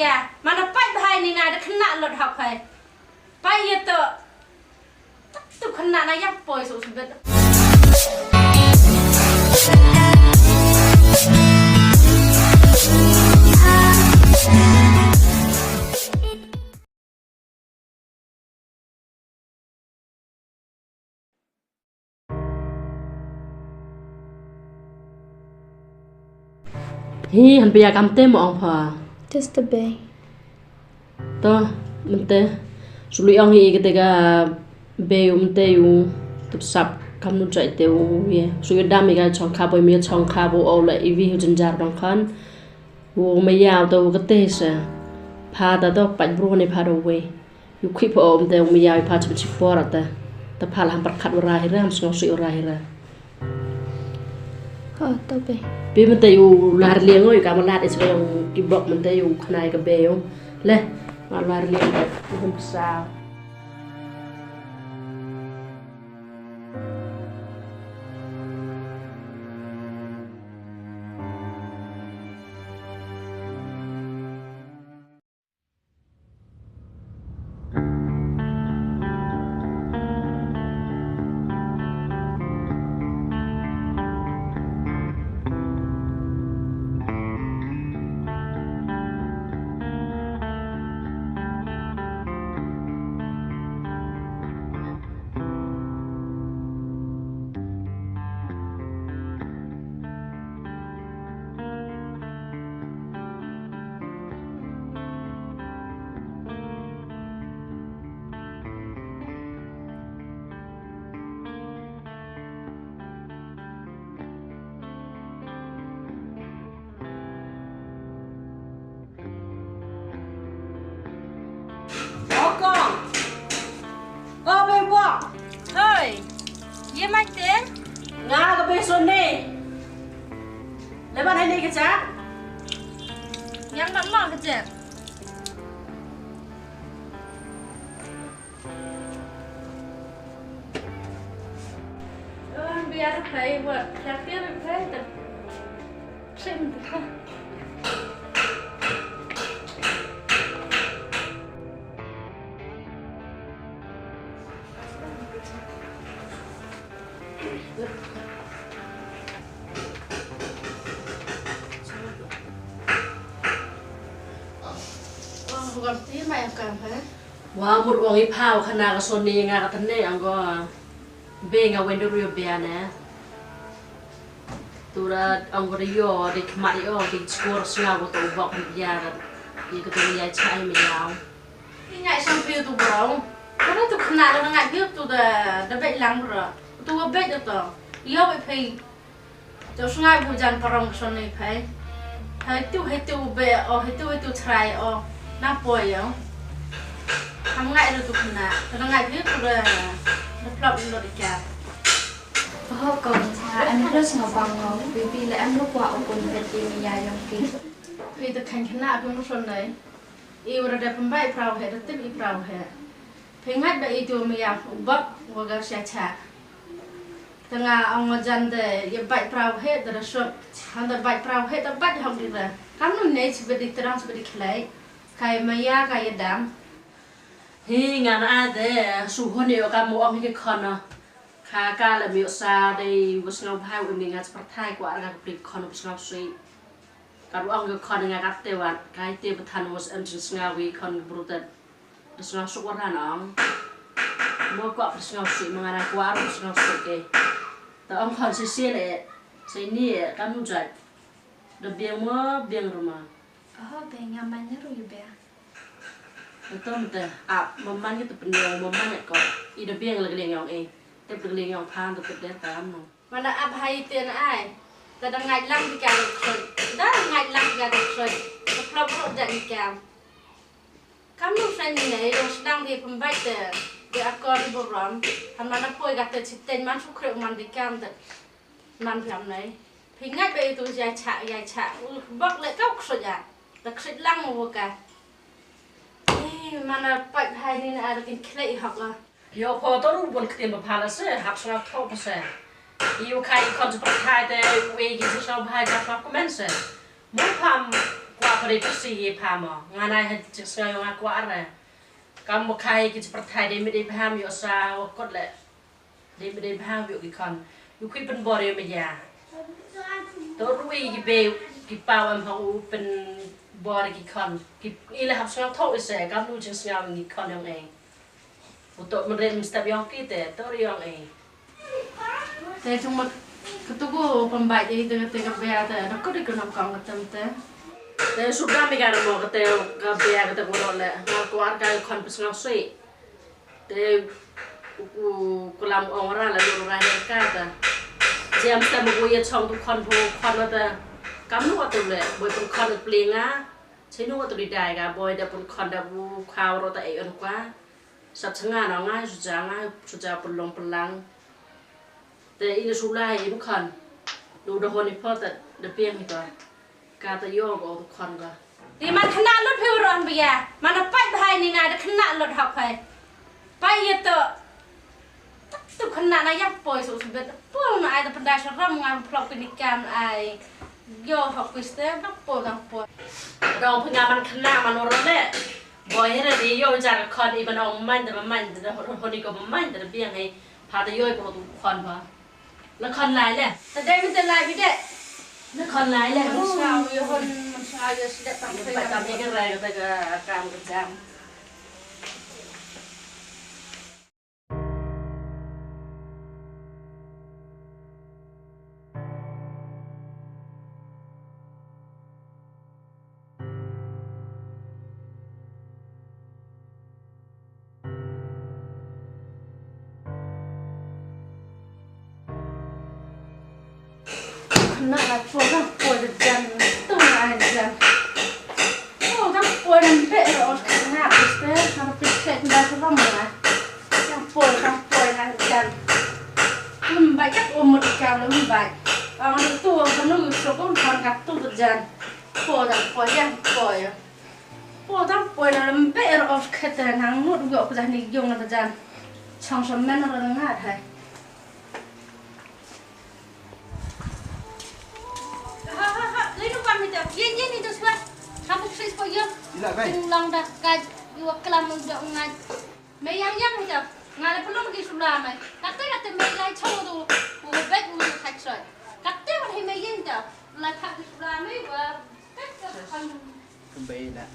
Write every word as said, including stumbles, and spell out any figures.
Ya, mana pait bha ïa ni na da khynnah lut hok hai. Pait ïa to. Tu khynnah na ïa poi su sbet. Hi, han pia kam te mo ong pha. Just a bit. To, mynte. Sulu ong hi kete ka be um te u tup sap kam nu chai te u ye. Su yu dam i ka chong kha boi mi chong kha bo o la i vi hu jynjar dong khan. U me yaw to u kete se. Pha ta to pach bru ne pha do we. Yu khih pha um te um yaw i pha chim chi por ate. Ta pha la ham pyrkhat u ra hi ra, ham sngew si u ra hi ra. Oh, to be. Pi mynte yu lar liang oi ka ma lad is ong ki bok mynte yu khnai ka be yu. Le, ma lar liang oi, hum sa. O kong. O be bok. Hoi. Ye mai te? Nga ka be Soni. Leban ai ni ka cha? Yang mat ma ka cha. Wan biar kai wat, kafir kai ta. Sim ta. Wa mut ong i pha u khana ka Soni nga ka tene ong ko be nga wen du rio bia ne. Tu ra ong ko rio de khmat i ong ki skur snga ko to bok bia ka. I ka tu ya chai me yau. I ngai sang phi tu bro. Ko tu khana da ngai phi tu da da be lang bro. Tu be da to. Yo be phi. Jong sngai bu jan parong Soni phai. Hai tu hai tu be o hai tu hai tu trai o. Na poi o. Ham ngai ru tu kena. Kena ngai phi tu be. Develop lo di ka. Ho ko cha em ru sngai bang o. Bi bi le em ru kwa o kun be ti mi ya yong ki. Phi tu khen kena phi mu Soni. I ura da pembai prau he da tip i prau he. Phi ngai ba i tu mi ya u bak wa ga sha cha. Tanga ong jan de ye bait prau he da shup. Han da bait prau he da bait hok di da. Kam nu ne chi bedi terang chi bedi khlai. Kai maya kai dam. Hi ngan a de su hon yo kam mo ong hi ke khon. Ka ka le mi sa de bus ngau bhai u ni ngat perthai kwa ra ka pli khon bus ngau sui. Ka ruang ka khon nga ka te wat kai te pathan was em chin sngawi khon brutet. Da sngaw suk waran ong. Mo kwah pyrshang suk ma nga na kwah ru pyrshang suk ke. Ta ong khon sisi le. Sai ni e kam nu jat. Da biang mo biang ruma. Oh, biang nga man ru yu biang. Tom te ap mo man ki te penyong mo man ko. I da biang le liang yong e. Te liang yong phan te te kam no. Mana ap hai te na ai. Ta da ngai lang di ka ru khoi. Da ngai lang di ka ru khoi. Te plop ru da ni kam. Kam nu sa ni ne, yo sdang de pembai te, de akor burom, han mana poi ka te chiteng man su kre man de kam te, man kam ne. Phi ngai be tu ya cha, ya cha, u bok le kau kso ya, te ksit lang mo ka. Eh, mana pat hai ni na ar kin kle hok la. Yo pho to ru bon kte ma phala se, hap sa tho pa se. Yo kai kon tu pat hai te, we ki tu sa bhai ja sa komen se. Mo pham kwa pa Dei pyrsi ïa pha mo. Nga nai ha jingsngew ïa nga kwah re. Kam mo khai ki jingpyrthai dei me dei pha mo ïoh sa wa kot le. Dei me dei pha mo ïoh ki khon. Ïoh khwai pynbor ïa me ïa. To ruh i ki bei ki paw em ha u pynbor ki khon. Ki i la hap sngew tho i se kam nu jingsngew ngi khon ïong ei. Uto mynrin mynstep ïong ki te, to ri ïong ei. Te jong mat katu ko pambai ei te te ka bia te, da ko di ko nam kong ka tem te. Te suda mi ka mo ka te ka bia ka te ko le, na ko ar ka khon pes ngau sui. Te u ku lam ong ra la lu ra her ka te. Jam te mo ko ye chong tu khon bo khon te. Kam nu tu le, boi pun khon plinga. Chinu tu di dai ka boi da pun khon da bu khau ro ta ei on kwa. Sap sanga na nga suja nga suja pelong pelang. Te ini sula ini bukan. Lu da honi pota da piang ito. Kata yo ko tu kon ga. Di man khana lut phi ron bia. Mana pai bahai ni na da khana lut hak hai. Pai ito. Tak tu khana na yak poi su subet. Pol na ai da pendai saram nga plok pinikan ai. Yo hak kuis te dang pol dang pol. Dong pengaman khana man ron le. Boy, hera de yo jar khon i ban ong man de man de ho ni ko man de biang hei. Pha de yo ko tu khon ba. La khon lai le. Ta de mi de lai bi de. La khon lai le. Man sa yo hon man sa yo si de tam. Ba tam ni ka rai ka ta ka kam ka jam. Khynnah la poi, la poi da jan, tu la ai da jan. Oh, la poi da beh ro khynnah, biste, la poi khynnah da ram la. La poi, la poi da jan. Lem bai kat umut ka lem bai. Ang tu ka nu so ko kan ka tu da jan. Poi da poi, ya poi. Poi da poi na lem beh ro khynnah nang mut go ka ni yong da jan. Chang sa men ro ngat hai. Ha, ha, ha, lei nu kam ni ta. Yen, yen ni ta swa. Ham ku kris po yen. Ila bai. Ting long da ka yu klam da ngai. Me yang yang ni ta. Nga le pelum ki sula mai. Kate kate me lai chong tu. U bek u khai soi. Kate wan he me yen ta. Lai kha ki sula mai wa. Kate kan. Kumbai la.